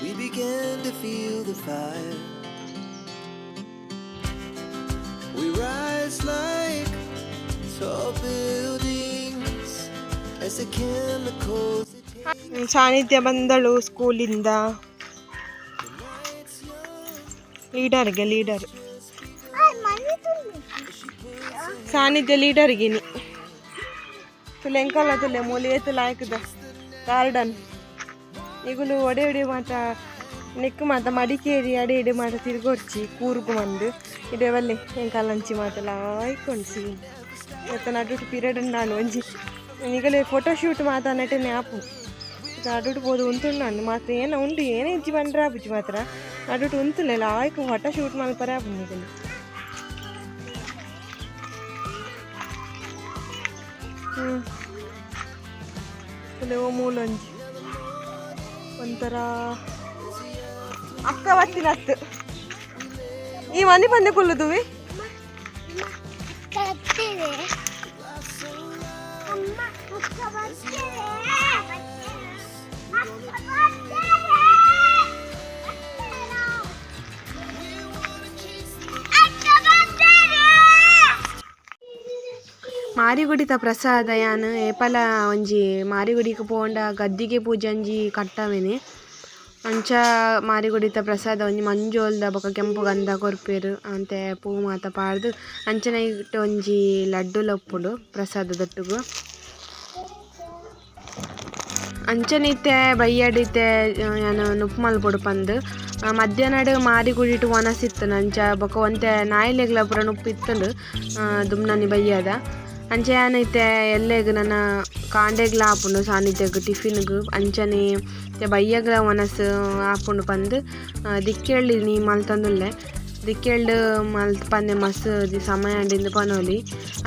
We began to feel the fire. We rise like tall buildings as the chemicals they take ಸಾನ್ನಿಧ್ಯ ಬಂದಳು ಸ್ಕೂಲಿಂದ the night's young. ಲೀಡರ್ಗೆ ಲೀಡರ್ ಸಾನ್ನಿಧ್ಯ ಲೀಡರ್ಗೆ ನಿ ತುಲೆ ಎಂಕಲ್ಲ ತುಲೆ ಮೂಲು ಏತ್ ಲಾಯ್ಕದ ಗಾರ್ಡನ್ ಈಗುಲು ಒಡೆ ಒಡೆ ಮಾತ ನೆಕ್ಕು ಮಾತ ಮಡಿಕೇರಿ ಅಡೆ ಇಡೆ ಮಾತ ತಿರ್ಗೊಡ್ಚಿ ಕೂರ್ಗು ಮಂದು ಇಡೆ ಬಲ್ಲೆ ಎಂಕಲ್ಲಂಚಿ ಮಾತ ಲಾಯ್ಕೊಂಡ್ಸಿ ಮತ್ತು ನಡುಟು ಪೀರಿಯಡ್ ಉಂಡಾಂಡು ಒಂಜಿ ನಿಗಲೆ ಫೋಟೋ ಶೂಟ್ ಮಾತ ನೆಟನೆ ಆಪು ನಡುಟು ಪೋದು ಉಂತುಂಡಾಂಡು ಮಾತ್ರ ಏನ ಉಂಡು ಏನ ಇಜ್ಜಿ ಬಂದ್ರೆ ಆಪುಜಿ ಮಾತ್ರ ನಡುಟು ಉಂತುಲೆ ಲಾಯ್ಕ್ ಫೋಟೋ ಶೂಟ್ ಮಲ್ಪರೆ ಆಪುಂಡು ನಿಗಲು. ತುಲೆ ಓ ಮೂಲೊಂಜಿ ಒಂಥರ ಅಕ್ಕ ಬತ್ತಿನತ್ತು ಈ ಮನೆ ಬಂದೆ ಕುಲ್ಲುದುವಿ. ಮಾರಿಗುಡಿತ ಪ್ರಸಾದ ಯಾನ್ ಏಪಲ ಒಂಜಿ ಮಾರಿಗುಡಿಗ್ ಪೋಂಡ ಗದ್ದಿಗೆ ಪೂಜೆ ಒಂಜಿ ಕಟ್ಟವೆನೆ ಅಂಚ ಮಾರಿಗುಡಿತ ಪ್ರಸಾದ ಒಂಜಿ ಮಂಜೊಲ್ದ ಬೊಕ ಕೆಂಪು ಗಂಧ ಕೊರ್ಪೆರ್ ಅಂತೆ ಪೂ ಮಾತ ಪಾಡ್ದ್ ಅಂಚನೆ ಐಟ್ ಒಂಜಿ ಲಡ್ಡುಲ ಉಪ್ಪುಂಡು ಪ್ರಸಾದದೊಟ್ಟುಗು. ಅಂಚನೆ ಇತ್ತೆ ಬಯ್ಯಡ್ ಇತ್ತೆ ಯಾನ್ ನುಪ್ಪು ಮಲ್ಪೊಡು ಪಂದ್ ಮಧ್ಯಾಹ್ನಡ್ ಮಾರಿಗುಡಿಟ್ ವನಸ್ ಇತ್ತ್ಂಡ್ ಅಂಚ ಬೊಕ ಒಂತೆ ನಾಯಿಲೆಗ್ಲ ಪೂರ ನುಪ್ಪು ಇತ್ತ್ಂಡ್ ದುಮ್ನಾನಿ ಬಯ್ಯದ. ಅಂಚ ಯಾನ್ ಇತ್ತೆ ಎಲ್ಲೆಗ್ ನನ ಕಾಂಡೆಗ್ಲ ಆಪುಂಡು ಸಾನಿಧ್ಯಗ್ ಟಿಫಿನ್ಗ್ ಅಂಚನೆ ಇತ್ತೆ ಬಯ್ಯಗ್ಲ ವನಸ್ ಆಪುಂಡು ಪಂದ್ ದಿಕ್ಕೆಲ್ಡ್ ಇನಿ ಮಲ್ತೊಂದುಲ್ಲೆ ದಿಕ್ಕೆಲ್ಡ್ ಮಲ್ಪಂದೆ ಮಸ್ತ್ ಸಮಯ ಆಂಡ್ ಪನೊಲಿ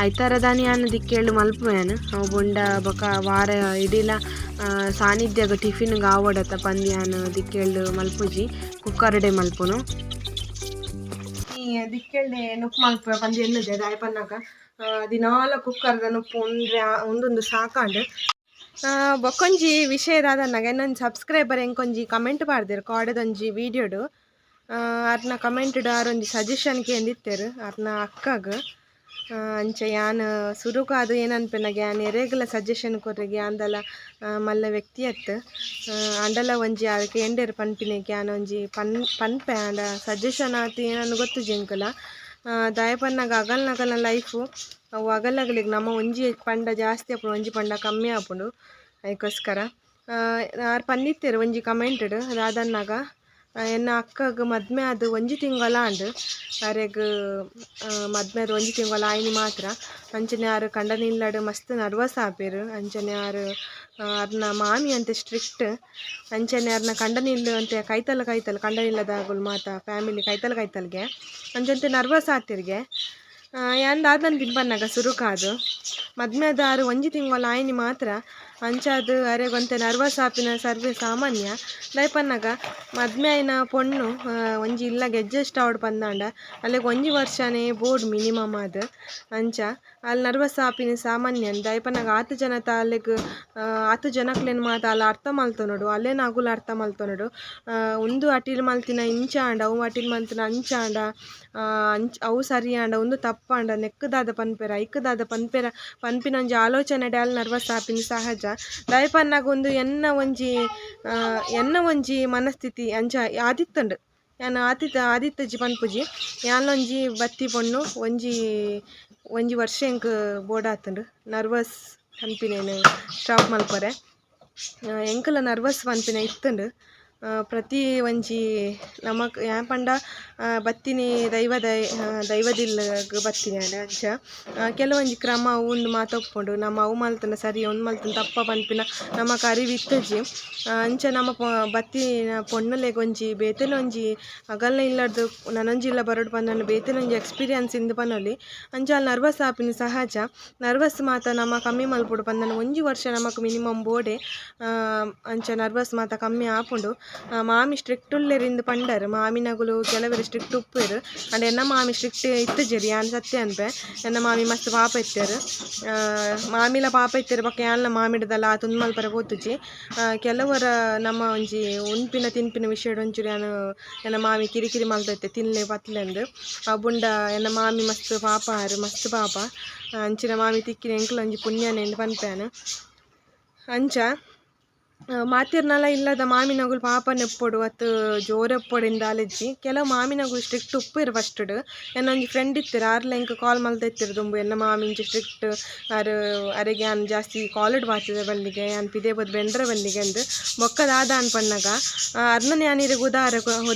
ಐತಾರದಾನಿ ಯಾನ್ ದಿಕ್ಕೆಲ್ಡ್ ಮಲ್ಪುವೆ ಯಾನ್ ಅವು ಬೊಂಡ ಬೊಕ ವಾರ ಇಡಿಲ ಸಾನಿಧ್ಯಗ್ ಟಿಫಿನ್ಗ್ ಆವೊಡತ್ತ ಪಂದ್ ಯಾನ್ ದಿಕ್ಕೆಲ್ಡ್ ಮಲ್ಪುಜಿ ಕುಕ್ಕರ್ಡೆ ಮಲ್ಪುನು. ಈ ದಿಕ್ಕೆಲ್ಡ್ ನುಪ್ಪು ಮಲ್ಪುವೆ ಪಂದ್ ಎನ್ನುದೆ ದಾಯೆ ಪನ್ನಗ ದಿನಾಲ ಕುಕ್ಕರ್ದ ನುಪ್ಪು ಉಂಡ್ರೆ ಉಂದೊಂದು ಸಾಕಾಂಡ್. ಬೊಕೊಂಜಿ ವಿಷಯ ದಾದನ್ನಗ ಎನ್ನೊಂಜಿ ಸಬ್ಸ್ಕ್ರೈಬರ್ ಎಂಕೊಂಜಿ ಕಮೆಂಟ್ ಪಾಡ್ದೆರ್ ಕೋಡೆದೊಂಜಿ ವೀಡಿಯೋಡ್. ಅರ್ನ ಕಮೆಂಟ್ ಆರೊಂಜಿ ಸಜೆಷನ್ ಕೇಂದಿತ್ತೆರ್ ಅರ್ನ ಅಕ್ಕಗ್. ಅಂಚ ಯಾನ್ ಸುರುಕಾದ್ ಏನನ್ಪೆನಗ ಯಾನ್ ಎರೆಗ್ಲ ಸಜೆಷನ್ ಕೊರ್ರೆಗ್ ಯಾನ್ದಲ ಮಲ್ಲ ವ್ಯಕ್ತಿ ಅತ್ತ್. ಆಂಡಲ ಒಂಜಿ ಆರ್ ಕೇಂಡೆರ್ ಪನ್ಪಿನೆಕ್ ಯಾನ್ ಒಂಜಿ ಪನ್ಪೆ ಆಂಡ ಸಜೆಷನ್ ಆತ್ ಏನಂದ್ ಗೊತ್ತುಜಿ ಎಂಕುಲ. ದಾಯೆ ಪನ್ನಗ ಅಗಲ್ನಗಲ್ನ ಲೈಫು ಅವು ಅಗಲಗಲಿಗ್ ನಮ ಒಂಜಿ ಪಂಡ ಜಾಸ್ತಿ ಆಪುಂಡು ಒಂಜಿ ಪಂಡ ಕಮ್ಮಿ ಆಪುಂಡು ಐಕೋಸ್ಕರ. ಆರ್ ಪಂದಿತ್ತೆರ್ ಒಂಜಿ ಕಮೆಂಟ್ಡ್ ದಾದನ್ನಗ ಎನ್ನ ಅಕ್ಕಗ್ ಮದ್ಮೆ ಆದ್ ಒಂಜಿ ತಿಂಗೊಲ ಆಂಡ್ ಅರೆಗ್ ಮದ್ಮೆ ಆದ್ ಒಂಜಿ ತಿಂಗೊಲ ಆಯಿನಿ ಮಾತ್ರ. ಅಂಚನೆ ಆರ್ ಕಂಡನಿಲ್ಲಡ್ ಮಸ್ತ್ ನರ್ವಸ್ ಆಪೆರ್. ಅಂಚನೆ ಆರ್ ಅರ್ನ ಮಾಮಿ ಅಂತೆ ಸ್ಟ್ರಿಕ್ಟ್. ಅಂಚನೆ ಅರ್ನ ಕಂಡನಿಲ್ಲು ಅಂತೆ ಕೈತಲ್ ಕೈತಲ್ ಕಂಡನಿಲ್ಲದಾಗುಲು ಮಾತ ಫ್ಯಾಮಿಲಿ ಕೈತಲ್ ಕೈತಲ್ಗೆ ಅಂಚಂತೆ ನರ್ವಸ್ ಆತೆರ್ಗೆ. ಯಾನ್ ದಾದನ್ಪಿನ ಪನ್ನಗ ಸುರುಕಾದ್ ಮದ್ಮೆ ಆದ್ ಆರ್ ಒಂಜಿ ತಿಂಗೊಲ ಆಯಿನಿ ಮಾತ್ರ. ಅಂಚಾದ್ ಅರೆಗ್ ಒಂತೆ ನರ್ವಸ್ ಆಪಿನ ಸರ್ವೇ ಸಾಮಾನ್ಯ. ದಾಯೆ ಪನ್ನಗ ಮದ್ಮೆ ಆಯಿನ ಪೊಣ್ಣು ಒಂಜಿ ಇಲ್ಲಗ್ ಅಡ್ಜಸ್ಟ್ ಆವೊಡು ಪಂದಾಂಡ ಅಲೆಗ್ ಒಂಜಿ ವರ್ಷನೇ ಬೋಡು ಮಿನಿಮಮ್ ಆದ್. ಅಂಚ ಆಲ್ ನರ್ವಸ್ ಆಪಿನ ಸಾಮಾನ್ಯ. ದಾಯೆ ಪನ್ನಗ ಆತ್ ಜನತ ಅಲೆಗ್ ಆತ್ ಜನಕ್ಲೆನ್ ಮಾತ ಆಲ್ ಅರ್ಥ ಮಲ್ತೊನೊಡು ಅಲೆನ್ ಅಗುಲು ಅರ್ಥ ಮಲ್ತೊನೊಡು. ಉಂದು ಅಟಿಲ್ ಮಲ್ತಿನ ಇಂಚ ಆಂಡ ಅವು ಅಟಿಲ್ ಮಲ್ತಿನ ಅಂಚ ಆಂಡ ಅಂಚ ಅವು ಸರಿ ಆಂಡ ಉಂದು ತಪ್ಪಾಂಡ ನೆಕ್ಕ್ ದಾದ ಪನ್ಪೆರ ಐಕ್ ದಾದ ಪನ್ಪೆರ ಪನ್ಪಿನ ಒಂಜಿ ಆಲೋಚನೆ ಆಲ್ ನರ್ವಸ್ ಆಪಿನ ಸಹಜ. ದಾಯೆ ಪನ್ನಗ ಉಂದು ಎನ್ನ ಒಂಜಿ ಎನ್ನ ಒಂಜಿ ಮನಸ್ಥಿತಿ ಅಂಚ ಆದಿತ್ತುಂಡು. ಯಾನ್ ಆದಿತ್ತಜಿ ಪನ್ಪುಜಿ ಯಾನ್ಲೊಂಜಿ ಬತ್ತಿ ಪೊಣ್ಣು ಒಂಜಿ ಒಂಜಿ ವರ್ಷ ಎಂಕ್ ಬೋಡಾತುಂಡು ನರ್ವಸ್ ಪನ್ಪಿನೇನ್ ಸ್ಟಾಪ್ ಮಲ್ಪರೆ. ಎಂಕಲ ನರ್ವಸ್ ಪನ್ಪಿನ ಇತ್ತುಂಡು. ಪ್ರತಿ ಒಂಜಿ ನಮಕ್ ಯಾನ್ ಪಂಡ ಬತ್ತಿನಿ ದೈವದ ದೈವದಿಲ್ಲಗ್ ಬತ್ತಿನಿ ಯಾನ್ ಅಂಚ ಕೆಲವೊಂಜಿ ಕ್ರಮ ಉಂದು ಮಾತ ಉಪ್ಪುಂಡು. ನಮ ಅವು ಮಲ್ತ್ಂಡ ಸರಿ ಉಂದು ಮಲ್ತ್ಂಡ ತಪ್ಪ ಪನ್ಪಿನ ನಮಕ್ ಅರಿವು ಇತ್ತುಜಿ. ಅಂಚ ನಮ ಬತ್ತಿನ ಪೊಣ್ಣುಲೆಗ್ ಒಂಜಿ ಬೇತೆನೆ ಒಂಜಿ ಅಗಲ್ನ ಇಲ್ಲಡ್ದ್ ನನೊಂಜಿ ಇಲ್ಲ ಬರೊಡು ಪಂಡ ಬೇತೆನೆ ಒಂಜಿ ಎಕ್ಸ್ಪೀರಿಯನ್ಸ್ ಇಂದ್ ಪನೊಲಿ. ಅಂಚ ಆಲ್ ನರ್ವಸ್ ಆಪಿನ ಸಹಜ. ನರ್ವಸ್ ಮಾತ ನಮ ಕಮ್ಮಿ ಮಲ್ಪೊಡು ಪಂಡ ಒಂಜಿ ವರ್ಷ ನಮಕ್ ಮಿನಿಮಮ್ ಬೋಡೆ. ಅಂಚ ನರ್ವಸ್ ಮಾತ ಕಮ್ಮಿ ಆಪುಂಡು. ಮಾಮಿ ಸ್ಟ್ರಿಕ್ಟ್ ಉಲ್ಲೆರ್ ಇಂದ್ ಪಂಡರ್. ಮಾಮಿನಗುಲು ಕೆಲವೆರ್ ಸ್ಟ್ರಿಕ್ಟ್ ಉಪ್ಪೆರ್ ಆಂಡ ಎನ್ನ ಮಾಮಿ ಸ್ಟ್ರಿಕ್ಟ್ ಇತ್ತುಜೆರ್ ಯಾನ್ ಸತ್ಯ ಅನ್ಪೆ. ಎನ್ನ ಮಾಮಿ ಮಸ್ತ್ ಪಾಪ ಇತ್ತೆರ್. ಮಾಮಿಲ ಪಾಪ ಇತ್ತೆರ್ ಬೊಕ್ಕ ಯಾನ್ಲ ಮಾಮಿಡದಲ್ಲ ಆತ್ ಉಂದು ಮಲ್ಪರೆ ಪೋತುಜಿ. ಕೆಲವರ ನಮ್ಮ ಒಂಜಿ ಉನ್ಪಿನ ತಿನ್ಪಿನ ವಿಷಯಡ್ ಒಂಚೂರು ಯಾನ್ ಎನ್ನ ಮಾಮಿ ಕಿರಿಕಿರಿ ಮಲ್ತೊಂದಿತ್ತೆ ತಿನ್ಲೆ ಪತ್ಲೆಂದ್. ಅವು ಬುಂಡ ಎನ್ನ ಮಾಮಿ ಮಸ್ತ್ ಪಾಪ ಆರ್ ಮಸ್ತ್ ಪಾಪ. ಅಂಚಿನ ಮಾಮಿ ತಿಕ್ಕಿನ ಎಂಕುಲ ಒಂಜಿ ಪುಣ್ಯನೆ ಇಂದ್ ಪನ್ಪೆ ಯಾನ್. ಅಂಚ ಮಾತೆರ್ನಲ ಇಲ್ಲದ ಮಾಮಿನಗುಲು ಪಾಪನೆ ಉಪ್ಪೊಡು ಅತ್ತ್ ಜೋರು ಉಪ್ಪೊಡು ಇಂದ್ ದಾಲಿಜ್ಜಿ. ಕೆಲವು ಮಾಮಿನಗುಲು ಸ್ಟ್ರಿಕ್ಟ್ ಉಪ್ಪೆರ್ ಫಸ್ಟ್ಡ್. ಎನ್ನ ಒಂಜಿ ಫ್ರೆಂಡ್ ಇತ್ತೆರ್ ಆರ್ಲ ಎಂಕ್ ಕಾಲ್ ಮಲ್ತಿತ್ತೆರ್ ದುಂಬು ಎನ್ನ ಮಾಮಿ ಇಂಚ ಸ್ಟ್ರಿಕ್ಟ್ ಆರ್ ಅರೆಗ್ ಯಾನ್ ಜಾಸ್ತಿ ಕಾಲ್ಡ್ ಪಾತೆರೆ ಬಲ್ಲಿಗೆ ಯಾನ್ ಪಿದಯಿ ಪೋದು ಬೆಂಡ್ರೆ ಬಲ್ಲಿಗೆ ಅಂದ್. ಬೊಕ್ಕ ದಾದ ಪನ್ನಗ ಅರ್ನನ್ ಯಾನ್ ಇರೆಗ್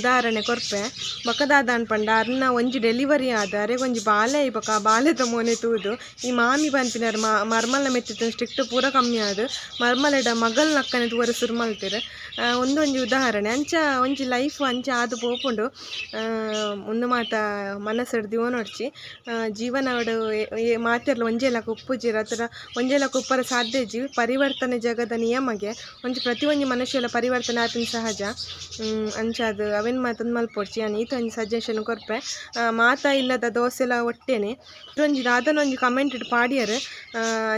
ಉದಾಹರಣೆ ಕೊರ್ಪೆ. ಬೊಕ್ಕ ದಾದ ಪಂಡ ಅರ್ನ ಒಂಜಿ ಡೆಲಿವರಿ ಆದ್ ಅರೆಗ್ ಒಂಜಿ ಬಾಲೆ ಆಯಿ ಬೊಕ್ಕ ಆ ಬಾಲೆದ ಮೋನೆ ತೂದು ಈ ಮಾಮಿ ಪನ್ಪಿನಾರ್ ಮರ್ಮಲ್ನ ಮಿತ್ತ್ ಇತ್ತಿನ ಸ್ಟ್ರಿಕ್ಟ್ ಪೂರ ಕಮ್ಮಿ ಆದ್ ಮರ್ಮಲೆಡ ಮಗಲ್ನಕ್ಕನೆ ತೂವರೆ ಸುರು ಮಲ್ತೆರ್. ಉಂದೊಂಜಿ ಉದಾಹರಣೆ. ಅಂಚ ಒಂಜಿ ಲೈಫ್ ಅಂಚ ಆದ್ ಪೋಪುಂಡು. ಉಂದು ಮಾತ ಮನಸ್ಸುಡ್ ದೀವೊನೊಡ್ಚಿ. ಜೀವನಡ್ ಮಾತೆರ್ಲ ಒಂಜೇ ಲೆಕ ಉಪ್ಪುಜೆರ್ ಅತ್ತ್ಡ ಒಂಜೇ ಲೆಕ ಉಪ್ಪರೆ ಸಾಧ್ಯ ಇಜ್ಜಿ. ಪರಿವರ್ತನೆ ಜಗದ ನಿಯಮಗೆ ಒಂಜಿ ಪ್ರತಿ ಒಂಜಿ ಮನುಷ್ಯಲ ಪರಿವರ್ತನೆ ಆಪಿನ ಸಹಜ. ಅಂಚಾದ್ ಅವೆನ್ ಮಾತ ಉಂದು ಮಲ್ಪೊಡ್ಚಿ. ಯಾನ್ ಈತ್ ಒಂಜಿ ಸಜೆಷನ್ ಕೊರ್ಪೆ. ಮಾತ ಇಲ್ಲದ ದೋಸೆಲ ಒಟ್ಟೆನೆ ಒಂಜಿ ದಾದನ ಒಂಜಿ ಕಮೆಂಟ್ ಪಾಡಿಯರ್.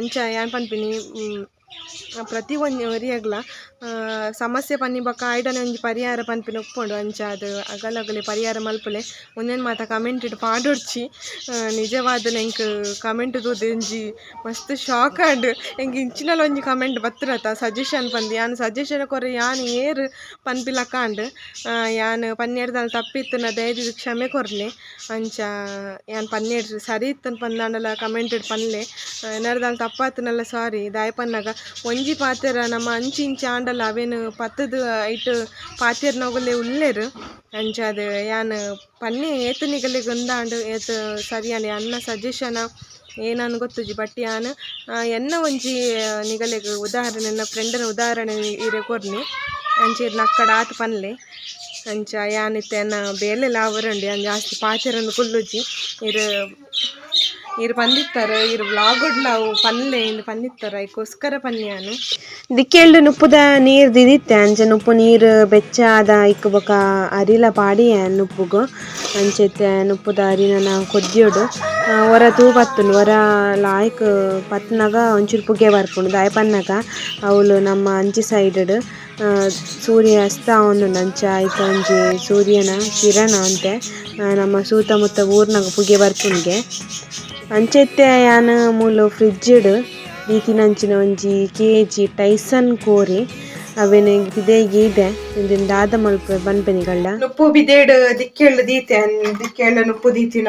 ಅಂಚ ಯಾನ್ ಪನ್ಪಿನಿ ಪ್ರತಿ ಒಂಜಿ ಒರಿಯಗ್ಲ ಸಮಸ್ಯೆ ಪನ್ನಿ ಬೊಕ್ಕ ಆಯ್ಡನೆ ಒಂಜಿ ಪರಿಹಾರ ಪನ್ಪಿನ ಉಪ್ಪುಂಡು. ಅಂಚಾದ್ ಅಗಲಗಲೆ ಪರಿಹಾರ ಮಲ್ಪುಲೆ. ಉಂದೆನ್ ಮಾತ ಕಮೆಂಟ್ ಪಾಡೊಡ್ಚಿ. ನಿಜವಾದ್ ಎಂಕ್ ಕಮೆಂಟ್ ತೂದು ಒಂಜಿ ಮಸ್ತ್ ಶಾಕ್ ಆಂಡ್. ಎಂಕ್ ಇಂಚಿನಲ ಒಂಜಿ ಕಮೆಂಟ್ ಬತ್ತಿರತ ಸಜೆಷನ್ ಪಂದ್. ಯಾನ್ ಸಜೆಷನ್ ಕೊರ್ರೆ ಯಾನ್ ಏರ್ ಪನ್ಪಿಲಕ ಆಂಡ್. ಯಾನ್ ಪನ್ನೆರ್ದಾಲ ತಪ್ಪಿತ್ತುಂಡ ದಯದೀದ್ ಕ್ಷಮೆ ಕೊರ್ಲೆ. ಅಂಚ ಯಾನ್ ಪನ್ನೆರ್ ಸರಿ ಇತ್ತುಂಡು ಪಂದಾಂಡಲ ಕಮೆಂಟ್ ಪನ್ಲೆ. ಎನರ್ದಾಲ ತಪ್ಪಾತುಂಡಲ ಸಾರಿ. ದಾಯೆ ಪನ್ನಗ ಒಂಜಿ ಪಾತೆರ ನಮ ಅಂಚಿ ಇಂಚಿ ಆಂಡಲ ಅವೆನ್ ಪತ್ತುದು ಐಟ್ ಪಾತೆರ್ನಗುಲೆ ಉಲ್ಲೆರ್. ಅಂಚಾದ್ ಯಾನ್ ಪನ್ನೆ ಏತ್ ನಿಗಲೆಗ್ ಉಂದಾಂಡ್ ಏತ್ ಸರಿಯಾಂಡ್ ಎನ್ನ ಸಜೆಷನ್ ಏನನ್ ಗೊತ್ತುಜಿ ಬಟ್ ಯಾನ್ ಎನ್ನ ಒಂಜಿ ನಿಗಲೆಗ್ ಉದಾಹರಣೆ ಎನ್ನ ಫ್ರೆಂಡನ ಉದಾಹರಣೆ ಇರೆ ಕೊರ್ನಿ ಅಂಚ ಇರ್ನ ಅಕ್ಕಡ ಆತ್ ಪನ್ಲೆ. ಅಂಚ ಯಾನ್ ಇತ್ತೆ ಎನ್ನ ಬೇಲೆ ಆವರಂಡಿ ಯಾನ್ ಜಾಸ್ತಿ ಪಾತೆರೊಂದು ಕುಲ್ಲುಜಿ. ಇರ್ ಇರ್ ಪಂದಿತ್ತಾರೆ ಇರ್ ವ್ಲಾಗುಡ್ಲ ಅವು ಪನ್ಲೆ ಇಂದ್ ಪಂದಿತ್ತಾರೆ ಐಕೋಸ್ಕರ ಪನ್ಯಾನು. ದಿಕ್ಕೆಲ್ಡ್ ನುಪ್ಪುದ ನೀರ್ ದಿದಿತ್ತೆ ಅಂಚ ನುಪ್ಪು ನೀರು ಬೆಚ್ಚ ಆದ ಐಕ್ ಬೊಕ ಅರಿಲ ಪಾಡಿಯೆ ನುಪ್ಪುಗು. ಅಂಚ ಇತ್ತೆ ನುಪ್ಪುದ ಅರಿನ ಕೊದ್ಯೋಡು ಒರ ತೂ ಪತ್ತುಂಡು ಒರ ಲಾಯ್ಕ್ ಪತ್ನಗ ಒಂಚೂರು ಪುಗೆ ಬರ್ಪುಂಡು ದಾಯೆ ಪನ್ನಗ ಅವ್ಲು ನಮ್ಮ ಅಂಚಿ ಸೈಡ್ ಸೂರ್ಯ ಅಸ್ತ ಆವೊಂದುಂಡು ಅಂಚ ಐತ ಒಂಜಿ ಸೂರ್ಯನ ಕಿರಣ ಅಂತೆ ನಮ್ಮ ಸುತ್ತಮುತ್ತ ಊರ್ನಾಗ ಪುಗೆ ಬರ್ಪುಂಡುಗೆ. ಅಂಚ ಇತ್ತೆ ಯಾನ್ ಮೂಲು ಫ್ರಿಡ್ಜ್ ದೀತಿನಂಚಿನ ಒಂಜಿ ಕೆಜಿ ಟೈಸನ್ ಕೋರಿ ಅವೆನ್ ಪಿದಯಿಗ್ ಇದೆ ಇಂದೆನ್ ದಾದ ಮಲ್ಪುವೆ ಪನ್ಪೆ ನಿಕಲ್ಡ. ನುಪ್ಪು ಬಿದೇಡ್ ದಿಕ್ಕೆಲ್ ದೀತೆ ದಿಕ್ಕೆಲ್ ನುಪ್ಪು ದೀತಿನ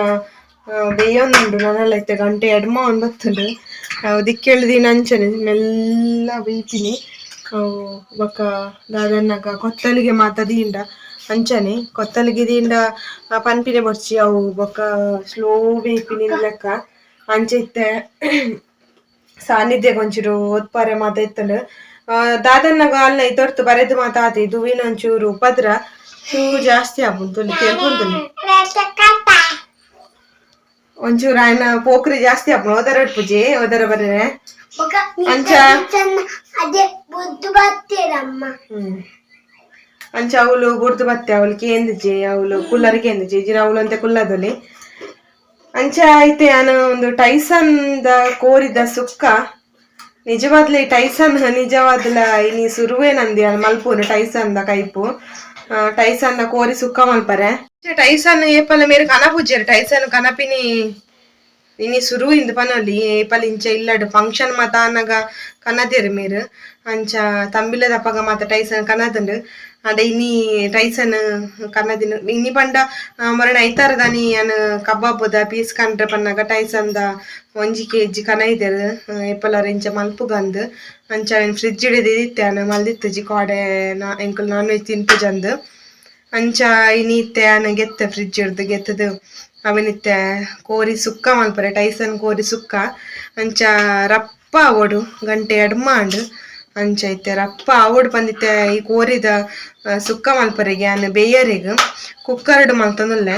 ಬೇಯೊಂದುಂಡು ನನಲ ಇತ್ತೆ ಗಂಟೆ ಎಡ್ಮ ಬತ್ತುಂಡು. ಅವು ದಿಕ್ಕೆಲ್ ದೀನ ಅಂಚನೆ ಮೆಲ್ಲ ಬೇಯ್ಪಿನಿ. ಅವು ಬೊಕ ದಾದನ್ನಗ ಕೊತ್ತಲಿಗೆ ಮಾತ ದೀಂಡ ಅಂಚನೆ ಕೊತ್ತಲಿಗೆ ದೀಂಡ ಪನ್ಪಿನೆ ಬೊರ್ಚಿ ಅವು ಬೊಕ ಸ್ಲೋ ಬೇಯ್ಪಿನಿ ಲೆಕ್ಕ. ಅಂಚ ಇತ್ತೆ ಸಾನ್ನಿಧ್ಯಗ್ ಒಂಚೂರು ಓದ್ಪಾರೆ ಮಾತ ಇತ್ತುಂಡು. ದಾದನ್ನಗ ಅಲ್ಲ ಇತೊರ್ತು ಬರೆದು ಮಾತ ಆತಿ ದುವಿನ ಒಂಚೂರು ಉಪದ್ರ ಚೂರು ಜಾಸ್ತಿ ಆಪುಂಡು ತುಲಿ ತೆಲ್ಪುಂಡು ಒಂಚೂರು ಆಯ್ನ ಪೋಕ್ರಿ ಜಾಸ್ತಿ ಆಪುಂಡು ಓದರ ಇಡ್ಪುಜಿ ಓದರ ಬರೆರೆ ಅಂಚ ಅಂಚ ಅವಳು ಬುಡ್ದು ಬತ್ತೆ ಅವಳು ಕೇಂದಿಜಿ ಅವಳು ಕುಲ್ಲರ್ ಕೇಂದಿಜಿ ಇಜಿನ ಅವಳು ಅಂತೆ ಕುಲ್ಲದೊಲಿ. ಅಂಚ ಐತೆ ಯಾನ್ ಒಂದು ಟೈಸನ್ the ಕೋರಿದ ಸುಕ್ಕ ನಿಜವಾದ್ಲ ಈ ಟೈಸನ್ ನಿಜವಾದ್ಲ ಇನಿ ಸುರುವೆ ನಂದಿ ಮಲ್ಪುನು ಟೈಸನ್ the ಕೈಪು Tyson the ಕೋರಿ ಸುಕ್ಕ ಮಲ್ಪರೆ. ಟೈಸನ್ ಏಪಲ ಮೇರ್ ಕನಪುಜೆರ್ ಟೈಸನ್ ಕನಪಿನಿ ಇನಿ ಸುರು ಇಂದ್ ಪನೊಲಿ ಏಪಲ ಇಂಚ ಇಲ್ಲಡ್ ಫಂಕ್ಷನ್ ಮಾತ ಆನಗ ಕನದೆರ್ ಮೇರ್. ಅಂಚ ತಂಬಿಲದ ಅಪ್ಪಗ ಮಾತ ಟೈಸನ್ ಕನದುಂಡು. ಆಂಡ ಇನಿ ಟೈಸನ್ ಕನದಿನ ಇನಿ ಪಂಡ ಮೊರಣ ಐತಾರದಾನಿ ಯಾನ್ ಕಬಾಬುದ ಪೀಸ್ ಕಂಡ್ರೆ ಪನ್ನಗ ಟೈಸನ್ the 1 KG ಕನೈದೆರ್ ಏಪಲರ ಇಂಚ ಮಲ್ಪುಗಂದ್. ಅಂಚ ಅವೆನ್ ಫ್ರಿಡ್ಜ್ ದೀದಿತ್ತೆ ಯಾನ್ ಮಲ್ದಿತ್ತುಜಿ ಕೋಡೆ ಎಂಕುಲು ನಾನ್ ವೆಜ್ ತಿನ್ಪುಜಂದ್. ಅಂಚ ಇನಿ ಇತ್ತೆ ಯಾನ್ ಗೆತ್ತೆ ಫ್ರಿಡ್ಜ್ ಡ್ದ್ ಗೆತ್ತುದು ಅವೆನಿತ್ತೆ ಕೋರಿ ಸುಕ್ಕ ಮಲ್ಪರೆ ಟೈಸನ್ ಕೋರಿ ಸುಕ್ಕ. ಅಂಚ ರಪ್ಪ ಆವೊಡು ಗಂಟೆ ಎಡ್ಮ ಆಂಡ್. ಅಂಚ ಇತ್ತೆ ರಪ್ಪ ಆವೊಡು ಪಂದಿತ್ತೆ ಈ ಕೋರಿದ ಸುಕ್ಕ ಮಲ್ಪರೆಗ್ ಯಾನ್ ಬೇಯರೆಗ್ ಕುಕ್ಕರ್ಡ್ ಮಲ್ತೊಂದುಲ್ಲೆ.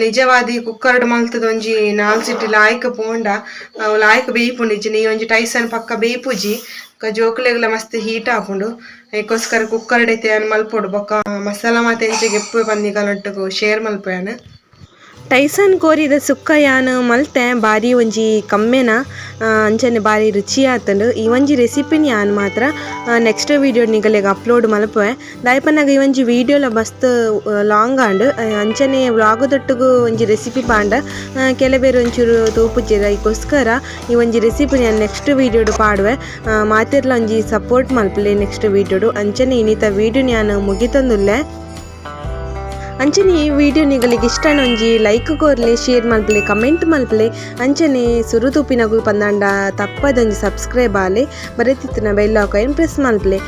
ನಿಜವಾದ್ ಈ ಕುಕ್ಕರ್ಡ್ ಮಲ್ತದ ಒಂಜಿ 4 ಸಿಟಿ ಲಾಯ್ಕ್ ಪೋಂಡ ಅವು ಲಾಯ್ಕ್ ಬೇಯ್ಪುಂಡು ಇಜ್ಜಿಂಡ ಈ ಒಂಜಿ ಟೈಸನ್ ಪಕ್ಕ ಬೇಯ್ಪುಜಿ ಜೋಕುಲೆಗ್ಲ ಮಸ್ತ್ ಹೀಟ್ ಆಪುಂಡು. ಐಕೋಸ್ಕರ ಕುಕ್ಕರ್ಡ್ ಇತ್ತೆ ಯಾನ್ ಮಲ್ಪೊಡು ಬೊಕ್ಕ ಮಸಾಲ ಮಾತ ಎಂಚ ಗೆಪ್ಪುವೆ ಪಂದ್ ಶೇರ್ ಮಲ್ಪುವೆ ಯಾನ್. ಟೈಸನ್ ಕೋರಿದ ಸುಕ್ಕ ಯಾನ್ ಮಲ್ತೆ ಬಾರಿ ಒಂಜಿ ಕಮ್ಮೆನ ಅಂಚನೆ ಬಾರಿ ರುಚಿ ಆತುಂಡು. ಈ ಒಂಜಿ ರೆಸಿಪಿನ್ ಯಾನ್ ಮಾತ್ರ ನೆಕ್ಸ್ಟ್ ವೀಡಿಯೋ ನಿಗಲೆಗ್ ಅಪ್ಲೋಡ್ ಮಲ್ಪುವೆ. ದಾಯೆ ಪನ್ನಗ ಈ ಒಂಜಿ ವೀಡಿಯೋಲ ಮಸ್ತ್ ಲಾಂಗ್ ಆಂಡ್. ಅಂಚನೆ ವ್ಲಾಗ್ ದೊಟ್ಟುಗು ಒಂಜಿ ರೆಸಿಪಿ ಪಾಂಡ ಕೆಲಬೇರ್ ಒಂಚೂರು ತೂಪುಜೆರ್ ಐಕೋಸ್ಕರ ಈ ಒಂಜಿ ರೆಸಿಪಿ ಯಾನ್ ನೆಕ್ಸ್ಟ್ ವೀಡಿಯೋಡು ಪಾಡುವೆ. ಮಾತೆರ್ಲ ಒಂಜಿ ಸಪೋರ್ಟ್ ಮಲ್ಪುಲೆ ನೆಕ್ಸ್ಟ್ ವೀಡಿಯೋಡು. ಅಂಚನೆ ಇನಿತ ವೀಡಿಯೋ ಯಾನ್ ಮುಗಿತೊಂದುಲ್ಲೆ. ಅಂಚನೆ ಈ ವಿಡಿಯೋ ನಿಗಲಿಗೆ ಇಷ್ಟ ಒಂಜಿ ಲೈಕ್ ಕೊರ್ಲೆ, ಶೇರ್ ಮಲ್ಪಲೆ, ಕಮೆಂಟ್ ಮಲ್ಪಲೆ. ಅಂಚನೆ ಸುರು ತೂಪಿನಗುಲು ಪಂದಾಂಡ ತಪ್ಪದೊಂಜಿ subscribe Aale ಬರೆತಿತ್ತಿನ bell icon press ಮಲ್ಪಲೆ.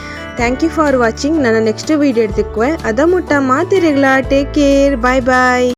Thank you for watching. ನನ್ನ ನೆಕ್ಸ್ಟ್ ವೀಡಿಯೋ ತಿಕ್ಕುವೆ ಅದ ಮುಟ್ಟ ಮಾತೆರೆಗ್ಲ take care, bye ಬಾಯ್.